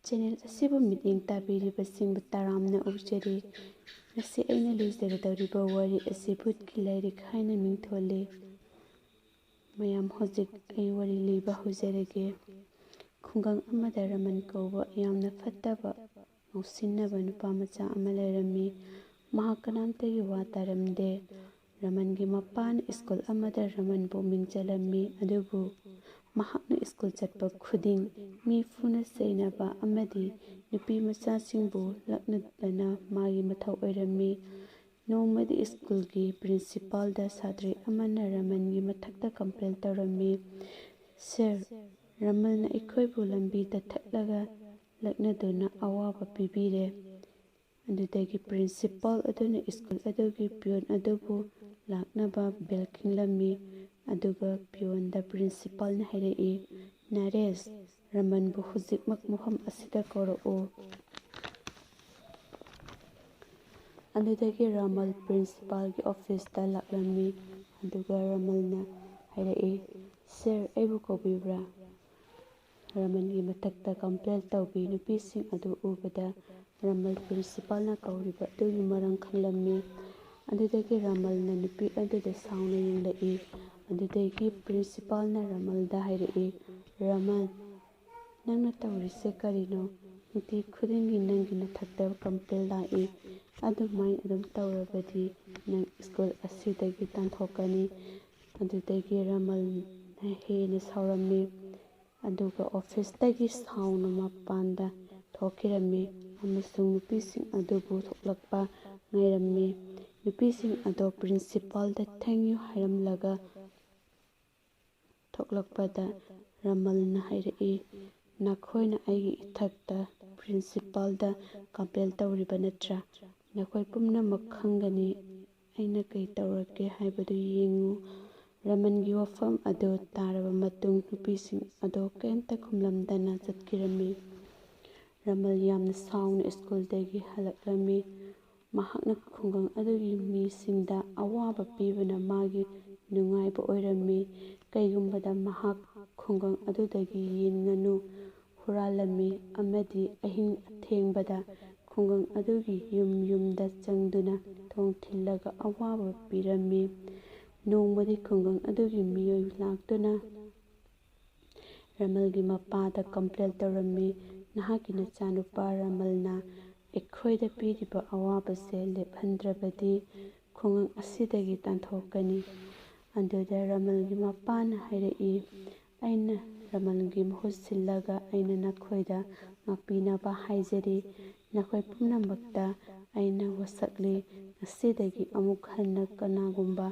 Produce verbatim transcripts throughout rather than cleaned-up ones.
Channel ꯑꯁꯤꯕꯨ ꯃꯤꯠꯌꯦꯡ ꯇꯥꯕꯤꯔꯤꯕꯁꯤꯡꯕꯨ ꯇꯔꯥꯝꯅ ꯑꯣꯛꯆꯔꯤ꯫ ꯉꯁꯤ ꯑꯩꯅ ꯂꯤꯖꯒꯗꯧꯔꯤꯕ ꯋꯥꯔꯤ ꯑꯁꯤ ꯚꯨꯠꯀꯤ ꯂꯥꯏꯔꯤꯛ ꯍꯥꯏꯅ ꯃꯤꯡꯊꯣꯜꯂꯤ꯫ ꯃꯌꯥꯝ, ꯍꯧꯖꯤꯛ ꯑꯩ ꯋꯥꯔꯤ ꯂꯤꯕ ꯍꯧꯖꯔꯒꯦ꯫ ꯈꯨꯡꯒꯪ ꯑꯃꯗ ꯔꯃꯟ ꯀꯧꯕ ꯌꯥꯝꯅ ꯐꯠꯇꯕ, ꯉꯥꯎꯁꯤꯟꯅꯕ ꯅꯨꯄꯥ ꯃꯆꯥ ꯑꯃ ꯂꯩꯔꯝꯃꯤ꯫ ꯃꯍꯥꯛ ꯀꯅꯥꯝꯇꯒꯤ ꯋꯥ ꯇꯥꯔꯝꯗꯦ꯫ ꯔꯃꯟꯒꯤ ꯃꯄꯥꯅ ꯁ꯭ꯀꯨꯜ ꯑꯃꯗ ꯔꯃꯟꯕꯨ ꯃꯤꯡ ꯆꯜꯂꯝꯃꯤ, ꯑꯗꯨꯕꯨ ꯃꯍꯥꯛꯅ ꯁ꯭ꯀꯨꯜ ꯆꯠꯄ ꯈꯨꯗꯤꯡ ꯃꯤ ꯐꯨꯅ ꯆꯩꯅꯕ ꯑꯃꯗꯤ ꯅꯨꯄꯤ ꯃꯆꯥꯁꯤꯡꯕꯨ ꯂꯛꯅꯕꯅ ꯃꯥꯒꯤ ꯃꯊꯧ ꯑꯣꯏꯔꯝꯃꯤ꯫ ꯅꯣꯡꯃꯗꯤ ꯁ꯭ꯀꯨꯜꯒꯤ ꯄ꯭ꯔꯤꯟꯁꯤꯄꯥꯜꯗ ꯁꯥꯇ꯭ꯔꯤ ꯑꯃꯅ ꯔꯃꯟꯒꯤ ꯃꯊꯛꯇ ꯀꯝꯄ꯭ꯂꯦꯟ ꯇꯧꯔꯝꯃꯤ, "ꯁꯥꯔ, ꯔꯃꯟꯅ ꯑꯩꯈꯣꯏꯕꯨ ꯂꯝꯕꯤꯗ ꯊꯠꯂꯒ ꯂꯛꯅꯗꯨꯅ ꯑꯋꯥꯕ ꯄꯤꯕꯤꯔꯦ꯫" ꯑꯗꯨꯗꯒꯤ ꯄ꯭ꯔꯤꯟꯁꯤꯄꯥꯜ ꯑꯗꯨꯅ ꯁ꯭ꯀꯨꯜ ꯑꯗꯨꯒꯤ ꯄꯤꯌꯣꯟ ꯑꯗꯨꯕꯨ ꯂꯥꯛꯅꯕ ꯕꯦꯜ ꯈꯤꯡꯂꯝꯃꯤ꯫ ꯑꯗꯨꯒ ꯄꯤꯌꯣꯟꯗ ꯄ꯭ꯔꯤꯟꯁꯤꯄꯥꯜꯅ ꯍꯥꯏꯔꯛꯏ, "ꯅꯔꯦꯁ, ꯔꯃꯟꯕꯨ ꯍꯧꯖꯤꯛꯃꯛ ꯃꯐꯝ ꯑꯁꯤꯗ ꯀꯧꯔꯛꯎ꯫" ꯑꯗꯨꯗꯒꯤ ꯔꯃꯜ ꯄ꯭ꯔꯤꯟꯁꯤꯄꯥꯜꯒꯤ ꯑꯣꯐꯤꯁꯇ ꯂꯥꯛꯂꯝꯃꯤ꯫ ꯑꯗꯨꯒ ꯔꯃꯜꯅ ꯍꯥꯏꯔꯛꯏ, "ꯁꯥꯔ, ꯑꯩꯕꯨ ꯀꯧꯕꯤꯕ꯭ꯔꯥ?" ꯔꯃꯟꯒꯤ ꯃꯊꯛꯇ ꯀꯝꯄ꯭ꯂꯦꯟ ꯇꯧꯕꯤ ꯅꯨꯄꯤꯁꯤꯡ ꯑꯗꯨ ꯎꯕꯗ ꯔꯃꯜ ꯄ꯭ꯔꯤꯟꯁꯤꯄꯥꯜꯅ ꯀꯧꯔꯤꯕ ꯑꯗꯨꯒꯤ ꯃꯔꯝ ꯈꯪꯂꯝꯃꯤ꯫ ꯑꯗꯨꯗꯒꯤ ꯔꯃꯜꯅ ꯅꯨꯄꯤ ꯑꯗꯨꯗ ꯁꯥꯎꯅ ꯌꯦꯡꯂꯛꯏ꯫ ꯑꯗꯨꯗꯒꯤ ꯄ꯭ꯔꯤꯟꯁꯤꯄꯥꯜꯅ ꯔꯃꯜꯗ ꯍꯥꯏꯔꯛꯏ, "ꯔꯃꯜ, ꯅꯪꯅ ꯇꯧꯔꯤꯁꯦ ꯀꯔꯤꯅꯣ? ꯅꯨꯡꯇꯤ ꯈꯨꯗꯤꯡꯒꯤ ꯅꯪꯒꯤ ꯅꯊꯛꯇ ꯀꯝꯄ꯭ꯂꯦꯟ ꯂꯥꯛꯏ꯫ ꯑꯗꯨꯃꯥꯏꯅ ꯑꯗꯨꯝ ꯇꯧꯔꯕꯗꯤ ꯅꯪ ꯁ꯭ꯀꯨꯜ ꯑꯁꯤꯗꯒꯤ ꯇꯥꯟꯊꯣꯛꯀꯅꯤ꯫" ꯑꯗꯨꯗꯒꯤ ꯔꯃꯜꯅ ꯍꯦꯟꯅ ꯁꯥꯎꯔꯝꯃꯤ꯫ ꯑꯗꯨꯒ ꯑꯣꯐꯤꯁꯇꯒꯤ ꯁꯥꯎꯅ ꯃꯄꯥꯟꯗ ꯊꯣꯛꯈꯤꯔꯝꯃꯤ ꯑꯃꯁꯨꯡ ꯅꯨꯄꯤꯁꯤꯡ ꯑꯗꯨꯕꯨ ꯊꯣꯛꯂꯛꯄ ꯉꯥꯏꯔꯝꯃꯤ꯫ ꯅꯨꯄꯤꯁꯤꯡ ꯑꯗꯣ ꯄ꯭ꯔꯤꯟꯁꯤꯄꯥꯜꯗ "Thank you" ꯍꯥꯏꯔꯝꯂꯒ ꯊꯣꯛꯂꯛꯄꯗ ꯔꯃꯜꯅ ꯍꯥꯏꯔꯛꯏ, "ꯅꯈꯣꯏꯅ ꯑꯩꯒꯤ ꯏꯊꯛꯇ ꯄ꯭ꯔꯤꯟꯁꯤꯄꯥꯜꯗ ꯀꯝꯄ꯭ꯂꯦꯟ ꯇꯧꯔꯤꯕ ꯅꯠꯇ꯭ꯔꯥ? ꯅꯈꯣꯏ ꯄꯨꯝꯅꯃꯛ ꯈꯪꯒꯅꯤ ꯑꯩꯅ ꯀꯩ ꯇꯧꯔꯛꯀꯦ ꯍꯥꯏꯕꯗꯨ ꯌꯦꯡꯉꯨ꯫" ꯔꯃꯟꯒꯤ ꯋꯥꯐꯝ ꯑꯗꯨ ꯇꯥꯔꯕ ꯃꯇꯨꯡ ꯅꯨꯄꯤꯁꯤꯡ ꯑꯗꯨ ꯀꯔꯤꯝꯇ ꯈꯨꯝꯂꯝꯗꯅ ꯆꯠꯈꯤꯔꯝꯃꯤ꯫ ꯔꯃꯜ ꯌꯥꯝꯅ ꯁꯥꯎꯅ ꯁ꯭ꯀꯨꯜꯗꯒꯤ ꯍꯜꯂꯛꯂꯝꯃꯤ꯫ ꯃꯍꯥꯛꯅ ꯈꯨꯡꯒꯪ ꯑꯗꯨꯒꯤ ꯃꯤꯁꯤꯡꯗ ꯑꯋꯥꯕ ꯄꯤꯕꯅ ꯃꯥꯒꯤ ꯅꯨꯡꯉꯥꯏꯕ ꯑꯣꯏꯔꯝꯃꯤ꯫ ꯀꯩꯒꯨꯝꯕꯗ ꯃꯍꯥꯛ ꯈꯨꯡꯒꯪ ꯑꯗꯨꯗꯒꯤ ꯌꯦꯟ ꯉꯥꯅꯨ ꯍꯨꯔꯥꯟ ꯂꯥꯜꯂꯝꯃꯤ ꯑꯃꯗꯤ ꯑꯍꯤꯡ ꯑꯊꯦꯡꯕꯗ ꯈꯨꯡꯒꯪ ꯑꯗꯨꯒꯤ ꯌꯨꯝ ꯌꯨꯝꯗ ꯆꯪꯗꯨꯅ ꯊꯣꯡ ꯊꯤꯜꯂꯒ ꯑꯋꯥꯕ ꯄꯤꯔꯝꯃꯤ꯫ ꯅꯣꯡꯃꯗꯤ ꯈꯨꯡꯒꯪ ꯑꯗꯨꯒꯤ ꯃꯤꯑꯣꯏ ꯂꯥꯛꯇꯨꯅ ꯔꯃꯜꯒꯤ ꯃꯄꯥꯗ complain ꯇꯧꯔꯝꯃꯤ, "ꯅꯍꯥꯛꯀꯤ ꯅꯆꯥꯅꯨꯄꯥ ꯔꯃꯜꯅ ꯑꯩꯈꯣꯏꯗ ꯄꯤꯔꯤꯕ ꯑꯋꯥꯕꯁꯦ ꯂꯦꯞꯍꯟꯗ꯭ꯔꯕꯗꯤ ꯈꯨꯡꯒꯪ ꯑꯁꯤꯗꯒꯤ ꯇꯥꯟꯊꯣꯛꯀꯅꯤ꯫" ꯑꯗꯨꯗ ꯔꯃꯜꯒꯤ ꯃꯄꯥꯅ ꯍꯥꯏꯔꯛꯏ, "ꯑꯩꯅ ꯔꯃꯜꯒꯤ ꯃꯍꯨꯠ ꯁꯤꯜꯂꯒ ꯑꯩꯅ ꯅꯈꯣꯏꯗ ꯉꯥꯛꯄꯤꯅꯕ ꯍꯥꯏꯖꯔꯤ꯫ ꯅꯈꯣꯏ ꯄꯨꯝꯅꯃꯛꯇ ꯑꯩꯅ ꯋꯥꯁꯛꯂꯤ꯫ ꯉꯁꯤꯗꯒꯤ ꯑꯃꯨꯛ ꯍꯟꯅ ꯀꯅꯥꯒꯨꯝꯕ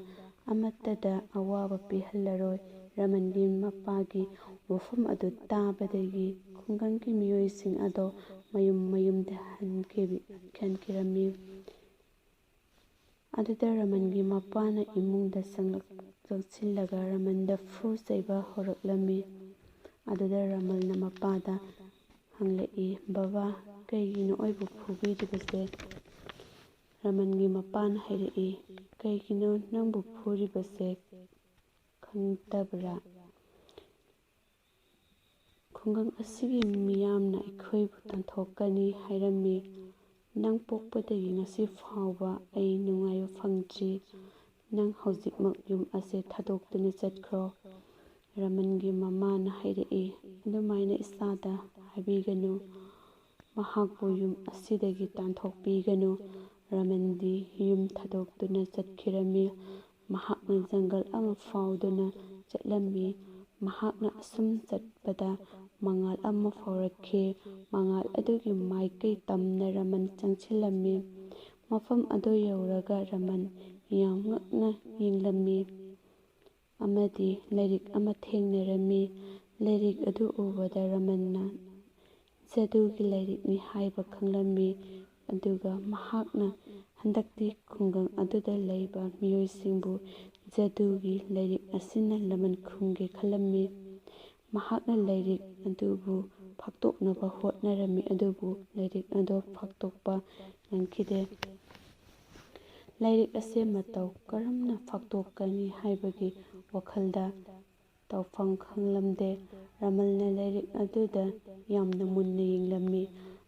ꯑꯃꯠꯇꯗ ꯑꯋꯥꯕ ꯄꯤꯍꯜꯂꯔꯣꯏ꯫" ꯔꯃꯟꯒꯤ ꯃꯄꯥꯒꯤ ꯋꯥꯐꯝ ꯑꯗꯨ ꯇꯥꯕꯗꯒꯤ ꯈꯨꯡꯒꯪꯒꯤ ꯃꯤꯑꯣꯏꯁꯤꯡ ꯑꯗꯣ ꯃꯌꯨꯝ ꯃꯌꯨꯝꯗ ꯍꯟꯈꯤꯕꯤ-, ꯍꯟꯈꯤꯔꯝꯃꯤ꯫ ꯑꯗꯨꯗ ꯔꯃꯟꯒꯤ ꯃꯄꯥꯅ ꯏꯃꯨꯡꯗ ꯆꯪꯂꯛ-, ꯆꯪꯁꯤꯜꯂꯒ ꯔꯃꯟꯗ ꯐꯨ ꯆꯩꯕ ꯍꯧꯔꯛꯂꯝꯃꯤ꯫ ꯑꯗꯨꯗ ꯔꯃꯜꯅ ꯃꯄꯥꯗ ꯍꯪꯂꯛꯏ, "ꯕꯕꯥ, ꯀꯩꯒꯤꯅꯣ ꯑꯩꯕꯨ ꯐꯨꯕꯤꯔꯤꯕꯁꯦ?" ꯔꯃꯟꯒꯤ ꯃꯄꯥꯅ ꯍꯥꯏꯔꯛꯏ, "ꯀꯩꯒꯤꯅꯣ ꯅꯪꯕꯨ ꯐꯨꯔꯤꯕꯁꯦ ꯈꯪꯗꯕ꯭ꯔꯥ? ꯈꯨꯡꯒꯪ ꯑꯁꯤꯒꯤ ꯃꯤꯌꯥꯝꯅ ꯑꯩꯈꯣꯏꯕꯨ ꯇꯥꯟꯊꯣꯛꯀꯅꯤ ꯍꯥꯏꯔꯝꯃꯤ꯫ ꯅꯪ ꯄꯣꯛꯄꯗꯒꯤ ꯉꯁꯤ ꯐꯥꯎꯕ ꯑꯩ ꯅꯨꯡꯉꯥꯏꯕ ꯐꯪꯗ꯭ꯔꯤ꯫ ꯅꯪ ꯍꯧꯖꯤꯛꯃꯛ ꯌꯨꯝ ꯑꯁꯦ ꯊꯥꯗꯣꯛꯇꯨꯅ ꯆꯠꯈ꯭ꯔꯣ꯫" ꯔꯃꯟꯒꯤ ꯃꯃꯥꯅ ꯍꯥꯏꯔꯛꯏ, "ꯑꯗꯨꯃꯥꯏꯅ ꯏꯆꯥꯗ ꯍꯥꯏꯕꯤꯒꯅꯨ꯫ ꯃꯍꯥꯛꯄꯨ ꯌꯨꯝ ꯑꯁꯤꯗꯒꯤ ꯇꯥꯟꯊꯣꯛꯄꯤꯒꯅꯨ꯫" ꯔꯃꯟꯗꯤ ꯌꯨꯝ ꯊꯥꯗꯣꯛꯇꯨꯅ ꯆꯠꯈꯤꯔꯝꯃꯤ꯫ ꯃꯍꯥꯛꯅ ꯖꯪꯒꯜ ꯑꯃ ꯐꯥꯎꯗꯨꯅ ꯆꯠꯂꯝꯃꯤ꯫ ꯃꯍꯥꯛꯅ ꯑꯁꯨꯝ ꯆꯠꯄꯗ ꯃꯉꯥꯜ ꯑꯃ ꯐꯥꯎꯔꯛꯈꯤ꯫ ꯃꯉꯥꯜ ꯑꯗꯨꯒꯤ ꯃꯥꯏꯀꯩ ꯇꯝꯅ ꯔꯃꯟ ꯆꯪꯁꯤꯜꯂꯝꯃꯤ꯫ ꯃꯐꯝ ꯑꯗꯨ ꯌꯧꯔꯒ ꯔꯃꯟ ꯌꯥꯝ ꯉꯛꯅ ꯌꯦꯡꯂꯝꯃꯤ ꯑꯃꯗꯤ ꯂꯥꯏꯔꯤꯛ ꯑꯃ ꯊꯦꯡꯅꯔꯝꯃꯤ꯫ ꯂꯥꯏꯔꯤꯛ ꯑꯗꯨ ꯎꯕꯗ ꯔꯃꯟꯅ ꯖꯥꯗꯨꯒꯤ ꯂꯥꯏꯔꯤꯛꯅꯤ ꯍꯥꯏꯕ ꯈꯪꯂꯝꯃꯤ꯫ ꯑꯗꯨꯒ ꯃꯍꯥꯛꯅ ꯍꯟꯗꯛꯇꯤ ꯈꯨꯡꯒꯪ ꯑꯗꯨꯗ ꯂꯩꯕ ꯃꯤꯑꯣꯏꯁꯤꯡꯕꯨ ꯖꯥꯗꯨꯒꯤ ꯂꯥꯏꯔꯤꯛ ꯑꯁꯤꯅ ꯂꯃꯟ ꯈꯨꯝꯒꯦ ꯈꯜꯂꯝꯃꯤ꯫ ꯃꯍꯥꯛꯅ ꯂꯥꯏꯔꯤꯛ ꯑꯗꯨꯕꯨ ꯐꯥꯛꯇꯣꯛꯅꯕ ꯍꯣꯠꯅꯔꯝꯃꯤ, ꯑꯗꯨꯕꯨ ꯂꯥꯏꯔꯤꯛ ꯑꯗꯨ ꯐꯥꯛꯇꯣꯛꯄ ꯉꯝꯈꯤꯗꯦ꯫ ꯂꯥꯏꯔꯤꯛ ꯑꯁꯦ ꯃꯇꯧ ꯀꯔꯝꯅ ꯐꯥꯛꯇꯣꯛꯀꯅꯤ ꯍꯥꯏꯕꯒꯤ ꯋꯥꯈꯜꯗ ꯇꯧꯐꯝ ꯈꯪꯂꯝꯗꯦ꯫ ꯔꯃꯜꯅ ꯂꯥꯏꯔꯤꯛ ꯑꯗꯨꯗ ꯌꯥꯝꯅ ꯃꯨꯟꯅ ꯌꯦꯡꯂꯝꯃꯤ꯫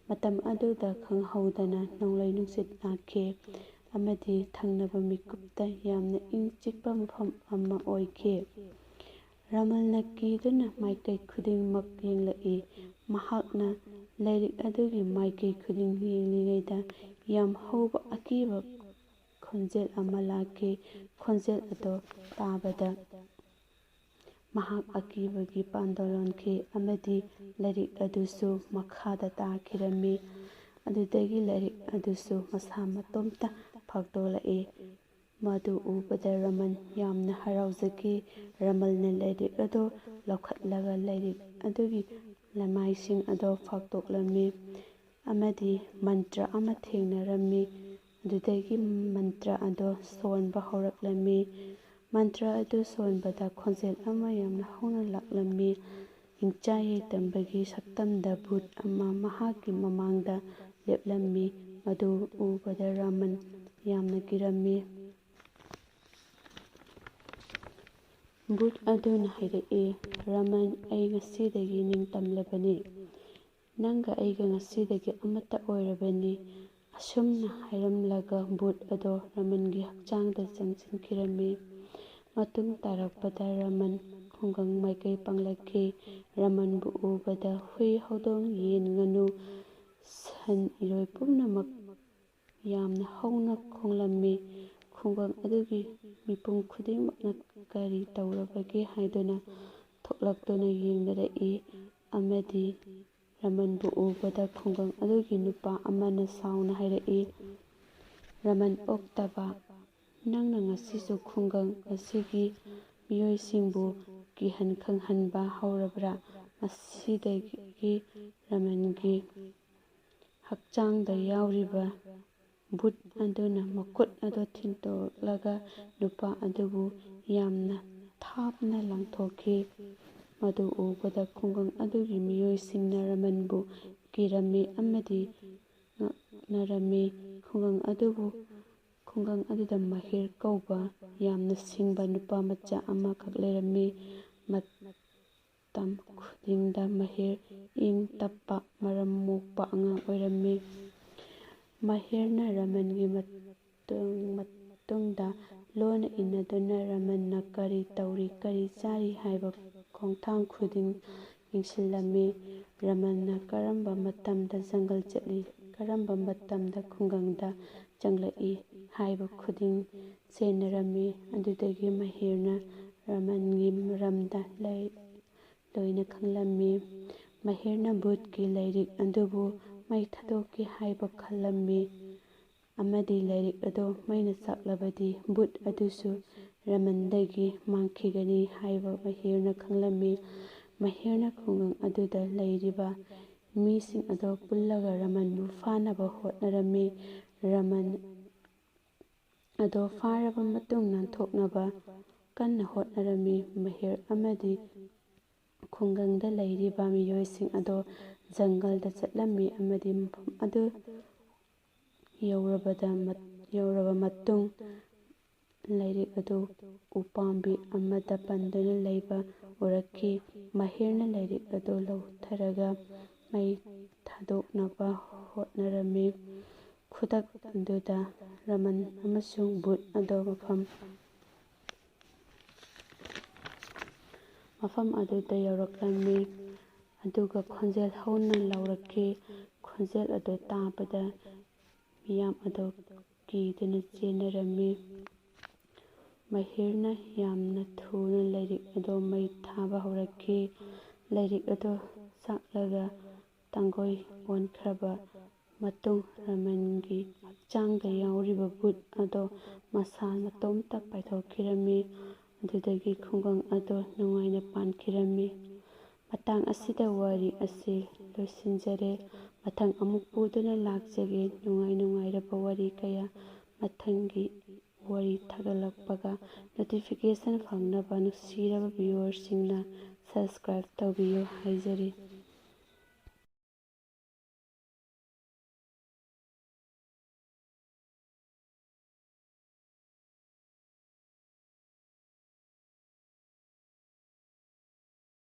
ꯃꯇꯝ ꯑꯗꯨꯗ ꯈꯪꯍꯧꯗꯅ ꯅꯣꯡꯂꯩ ꯅꯨꯡꯁꯤꯠ ꯂꯥꯛꯈꯤ ꯑꯃꯗꯤ ꯊꯪꯅꯕ ꯃꯤꯀꯨꯞꯇ ꯌꯥꯝꯅ ꯏꯪ ꯆꯤꯛꯄ ꯃꯐꯝ ꯑꯃ ꯑꯣꯏꯈꯤ꯫ ꯔꯃꯜꯅ ꯀꯤꯗꯨꯅ ꯃꯥꯏꯀꯩ ꯈꯨꯗꯤꯡꯃꯛ ꯌꯦꯡꯂꯛꯏ꯫ ꯃꯍꯥꯛꯅ ꯂꯥꯏꯔꯤꯛ ꯑꯗꯨꯒꯤ ꯃꯥꯏꯀꯩ ꯈꯨꯗꯤꯡ ꯌꯦꯡꯂꯤꯉꯩꯗ ꯌꯥꯝ ꯍꯧꯕ ꯑꯀꯤꯕ ꯈꯣꯟꯖꯦꯜ ꯑꯃ ꯂꯥꯛꯈꯤ꯫ ꯈꯣꯟꯖꯦꯜ ꯑꯗꯨ ꯇꯥꯕꯗ ꯃꯍꯥꯛ ꯑꯀꯤꯕꯒꯤ ꯄꯥꯡꯒꯜ ꯂꯣꯟꯈꯤ ꯑꯃꯗꯤ ꯂꯥꯏꯔꯤꯛ ꯑꯗꯨꯁꯨ ꯃꯈꯥꯗ ꯇꯥꯈꯤꯔꯝꯃꯤ꯫ ꯑꯗꯨꯗꯒꯤ ꯂꯥꯏꯔꯤꯛ ꯑꯗꯨꯁꯨ ꯃꯁꯥ ꯃꯇꯣꯝꯇ ꯐꯥꯛꯇꯣꯛꯂꯛꯏ꯫ ꯃꯗꯨ ꯎꯕꯗ ꯔꯃꯟ ꯌꯥꯝꯅ ꯍꯔꯥꯎꯖꯈꯤ꯫ ꯔꯃꯜꯅ ꯂꯥꯏꯔꯤꯛ ꯑꯗꯨ ꯂꯧꯈꯠꯂꯒ ꯂꯥꯏꯔꯤꯛ ꯑꯗꯨꯒꯤ ꯂꯃꯥꯏꯁꯤꯡ ꯑꯗꯨ ꯐꯥꯛꯇꯣꯛꯂꯝꯃꯤ ꯑꯃꯗꯤ ꯃꯟꯇ꯭ꯔ ꯑꯃ ꯊꯦꯡꯅꯔꯝꯃꯤ꯫ ꯑꯗꯨꯗꯒꯤ ꯃꯟꯇ꯭ꯔ ꯑꯗꯨ ꯁꯣꯟꯕ ꯍꯧꯔꯛꯂꯝꯃꯤ꯫ ꯃꯟꯇ꯭ꯔ ꯑꯗꯨ ꯁꯣꯟꯕꯗ ꯈꯣꯟꯖꯦꯜ ꯑꯃ ꯌꯥꯝꯅ ꯍꯧꯅ ꯂꯥꯛꯂꯝꯃꯤ꯫ ꯍꯤꯡꯆꯥ ꯌꯥꯏꯇꯝꯕꯒꯤ ꯁꯛꯇꯝꯗ ꯚꯨꯠ ꯑꯃ ꯃꯍꯥꯛꯀꯤ ꯃꯃꯥꯡꯗ ꯂꯦꯞꯂꯝꯃꯤ꯫ ꯃꯗꯨ ꯎꯕꯗ ꯔꯃꯟ ꯌꯥꯝꯅ ꯀꯤꯔꯝꯃꯤ꯫ ꯚꯨꯠ ꯑꯗꯨꯅ ꯍꯥꯏꯔꯛꯏ, "ꯔꯃꯟ, ꯑꯩ ꯉꯁꯤꯗꯒꯤ ꯅꯤꯡꯇꯝꯂꯕꯅꯤ꯫ ꯅꯪꯒ ꯑꯩꯒ ꯉꯁꯤꯗꯒꯤ ꯑꯃꯠꯇ ꯑꯣꯏꯔꯕꯅꯤ꯫" ꯑꯁꯨꯝꯅ ꯍꯥꯏꯔꯝꯂꯒ ꯚꯨꯠ ꯑꯗꯣ ꯔꯃꯟꯒꯤ ꯍꯛꯆꯥꯡꯗ ꯆꯪꯁꯤꯟꯈꯤꯔꯝꯃꯤ꯫ ꯃꯇꯨꯡ ꯇꯥꯔꯛꯄꯗ ꯔꯃꯟ ꯈꯨꯡꯒꯪ ꯃꯥꯏꯀꯩ ꯄꯥꯡꯂꯛꯈꯤ꯫ ꯔꯃꯟꯕꯨ ꯎꯕꯗ ꯍꯨꯏ, ꯍꯧꯗꯣꯡ, ꯌꯦꯟ, ꯉꯥꯅꯨ, ꯁꯟ, ꯏꯔꯣꯏ ꯄꯨꯝꯅꯃꯛ ꯌꯥꯝꯅ ꯍꯧꯅ ꯈꯣꯡꯂꯝꯃꯤ꯫ ꯈꯨꯡꯒꯪ ꯑꯗꯨꯒꯤ ꯃꯤꯄꯨꯝ ꯈꯨꯗꯤꯡꯃꯛꯅ ꯀꯔꯤ ꯇꯧꯔꯕꯒꯦ ꯍꯥꯏꯗꯨꯅ ꯊꯣꯛꯂꯛꯇꯨꯅ ꯌꯦꯡꯅꯔꯛꯏ ꯑꯃꯗꯤ ꯔꯃꯟꯕꯨ ꯎꯕꯗ ꯈꯨꯡꯒꯪ ꯑꯗꯨꯒꯤ ꯅꯨꯄꯥ ꯑꯃꯅ ꯁꯥꯎꯅ ꯍꯥꯏꯔꯛꯏ, "ꯔꯃꯟ ꯑꯣꯛꯇꯕ, ꯅꯪꯅ ꯉꯁꯤꯁꯨ ꯈꯨꯡꯒꯪ ꯑꯁꯤꯒꯤ ꯃꯤꯑꯣꯏꯁꯤꯡꯕꯨ ꯀꯤꯍꯟ ꯈꯪꯍꯟꯕ ꯍꯧꯔꯕ꯭ꯔꯥ? ꯃꯁꯤꯗꯒꯤ ꯔꯃꯟꯒꯤ ꯍꯛꯆꯥꯡꯗ ꯌꯥꯎꯔꯤꯕ ꯚꯨꯠ ꯑꯗꯨꯅ ꯃꯈꯨꯠ ꯑꯗꯨ ꯊꯤꯟꯗꯣꯛꯂꯒ ꯅꯨꯄꯥ ꯑꯗꯨꯕꯨ ꯌꯥꯝꯅ ꯊꯥꯞꯅ ꯂꯪꯊꯣꯛꯈꯤ꯫ ꯃꯗꯨ ꯎꯕꯗ ꯈꯨꯡꯒꯪ ꯑꯗꯨꯒꯤ ꯃꯤꯑꯣꯏꯁꯤꯡꯅ ꯔꯃꯟꯕꯨ ꯀꯤꯔꯝꯃꯤ ꯑꯃꯗꯤ ꯉꯛꯅꯔꯝꯃꯤ꯫ ꯈꯨꯡꯒꯪ ꯑꯗꯨꯕꯨ, ꯈꯨꯡꯒꯪ ꯑꯗꯨꯗ ꯃꯍꯤꯔ ꯀꯧꯕ ꯌꯥꯝꯅ ꯁꯤꯡꯕ ꯅꯨꯄꯥ ꯃꯆꯥ ꯑꯃꯈꯛ ꯂꯩꯔꯝꯃꯤ꯫ ꯃꯇꯝ ꯈꯨꯗꯤꯡꯗ ꯃꯍꯤꯔ ꯏꯪ ꯇꯞꯄ, ꯃꯔꯝ ꯃꯣꯛꯄ ꯑꯉꯥꯡ ꯑꯣꯏꯔꯝꯃꯤ꯫ ꯃꯍꯤꯔꯅ ꯔꯃꯟꯒꯤ ꯃꯇꯨꯡ, ꯃꯇꯨꯡꯗ ꯂꯣꯟꯅ ꯏꯟꯅꯗꯨꯅ ꯔꯃꯟꯅ ꯀꯔꯤ ꯇꯧꯔꯤ, ꯀꯔꯤ ꯆꯥꯔꯤ ꯍꯥꯏꯕ ꯈꯣꯡꯊꯥꯡ ꯈꯨꯗꯤꯡ ꯌꯦꯡꯁꯤꯜꯂꯝꯃꯤ꯫ ꯔꯃꯟꯅ ꯀꯔꯝꯕ ꯃꯇꯝꯗ ꯖꯪꯒꯜ ꯆꯠꯂꯤ, ꯀꯔꯝꯕ ꯃꯇꯝꯗ ꯈꯨꯡꯒꯪꯗ ꯆꯪꯂꯛꯏ ꯍꯥꯏꯕ ꯈꯨꯗꯤꯡ ꯆꯦꯟꯅꯔꯝꯃꯤ꯫ ꯑꯗꯨꯗꯒꯤ ꯃꯍꯤꯔꯅ ꯔꯃꯟꯒꯤ ꯃꯔꯝꯗ ꯂꯩ, ꯂꯣꯏꯅ ꯈꯪꯂꯝꯃꯤ꯫ ꯃꯍꯤꯔꯅ ꯚꯨꯠꯀꯤ ꯂꯥꯏꯔꯤꯛ ꯑꯗꯨꯕꯨ ꯃꯩ ꯊꯥꯗꯣꯛꯀꯦ ꯍꯥꯏꯕ ꯈꯜꯂꯝꯃꯤ, ꯑꯃꯗꯤ ꯂꯥꯏꯔꯤꯛ ꯑꯗꯨ ꯃꯩꯅ ꯆꯥꯛꯂꯕꯗꯤ ꯚꯨꯠ ꯑꯗꯨꯁꯨ ꯔꯃꯟꯗꯒꯤ ꯃꯥꯡꯈꯤꯒꯅꯤ ꯍꯥꯏꯕ ꯃꯍꯤꯔꯅ ꯈꯪꯂꯝꯃꯤ꯫ ꯃꯍꯤꯔꯅ ꯈꯨꯡꯒꯪ ꯑꯗꯨꯗ ꯂꯩꯔꯤꯕ ꯃꯤꯁꯤꯡ ꯑꯗꯨ ꯄꯨꯜꯂꯒ ꯔꯃꯟꯕꯨ ꯐꯥꯅꯕ ꯍꯣꯠꯅꯔꯝꯃꯤ꯫ ꯔꯃꯟ ꯑꯗꯣ ꯐꯥꯔꯕ ꯃꯇꯨꯡ ꯅꯥꯟꯊꯣꯛꯅꯕ ꯀꯟꯅ ꯍꯣꯠꯅꯔꯝꯃꯤ꯫ ꯃꯍꯤꯔ ꯑꯃꯗꯤ ꯈꯨꯡꯒꯪꯗ ꯂꯩꯔꯤꯕ ꯃꯤꯑꯣꯏꯁꯤꯡ ꯑꯗꯣ ꯖꯪꯒꯜꯗ ꯆꯠꯂꯝꯃꯤ ꯑꯃꯗꯤ ꯃꯐꯝ ꯑꯗꯨ ꯌꯧꯔꯕꯗ, ꯌꯧꯔꯕ ꯃꯇꯨꯡ ꯂꯥꯏꯔꯤꯛ ꯑꯗꯨ ꯎꯄꯥꯝꯕꯤ ꯑꯃꯗ ꯄꯟꯗꯨꯅ ꯂꯩꯕ ꯎꯔꯛꯈꯤ꯫ ꯃꯍꯤꯔꯅ ꯂꯥꯏꯔꯤꯛ ꯑꯗꯨ ꯂꯧꯊꯔꯒ ꯃꯩ ꯊꯥꯗꯣꯛꯅꯕ ꯍꯣꯠꯅꯔꯝꯃꯤ꯫ ꯈꯨꯗꯛ ꯑꯗꯨꯗ ꯔꯃꯟ ꯑꯃꯁꯨꯡ ꯚꯨꯠ ꯑꯗꯨ ꯃꯐꯝ, ꯃꯐꯝ ꯑꯗꯨꯗ ꯌꯧꯔꯛꯂꯝꯃꯤ, ꯑꯗꯨꯒ ꯈꯣꯟꯖꯦꯜ ꯍꯧꯅ ꯂꯥꯎꯔꯛꯈꯤ꯫ ꯈꯣꯟꯖꯦꯜ ꯑꯗꯨ ꯇꯥꯕꯗ ꯃꯤꯌꯥꯝ ꯑꯗꯨ ꯀꯤꯗꯨꯅ ꯆꯦꯟꯅꯔꯝꯃꯤ꯫ ꯃꯍꯤꯔꯅ ꯌꯥꯝꯅ ꯊꯨꯅ ꯂꯥꯏꯔꯤꯛ ꯑꯗꯨ ꯃꯩ ꯊꯥꯕ ꯍꯧꯔꯛꯈꯤ꯫ ꯂꯥꯏꯔꯤꯛ ꯑꯗꯨ ꯆꯥꯛꯂꯒ ꯇꯥꯡꯒꯣꯏ ꯑꯣꯟꯈ꯭ꯔꯕ ꯃꯇꯨꯡ ꯔꯃꯟꯒꯤ ꯍꯛꯆꯥꯡꯗ ꯌꯥꯎꯔꯤꯕ ꯚꯨꯠ ꯑꯗꯨ ꯃꯁꯥ ꯃꯇꯣꯝꯇ ꯄꯥꯏꯊꯣꯛꯈꯤꯔꯝꯃꯤ꯫ ꯑꯗꯨꯗꯒꯤ ꯈꯨꯡꯒꯪ ꯑꯗꯨ ꯅꯨꯡꯉꯥꯏꯅ ꯄꯥꯟꯈꯤꯔꯝꯃꯤ꯫ ꯃꯇꯥꯡ ꯑꯁꯤꯗ ꯋꯥꯔꯤ ꯑꯁꯤ ꯂꯣꯏꯁꯤꯟꯖꯔꯦ꯫ ꯃꯊꯪ ꯑꯃꯨꯛ ꯄꯨꯗꯨꯅ ꯂꯥꯛꯆꯒꯦ꯫ ꯅꯨꯡꯉꯥꯏ ꯅꯨꯡꯉꯥꯏꯔꯕ ꯋꯥꯔꯤ ꯀꯌꯥ ꯃꯊꯪꯒꯤ ꯋꯥꯔꯤ ꯊꯥꯒꯠꯂꯛꯄꯒ notification ꯐꯪꯅꯕ ꯅꯨꯡꯁꯤꯔꯕ viewerꯁꯤꯡꯅ subscribe ꯇꯧꯕꯤꯌꯨ ꯍꯥꯏꯖꯔꯤ꯫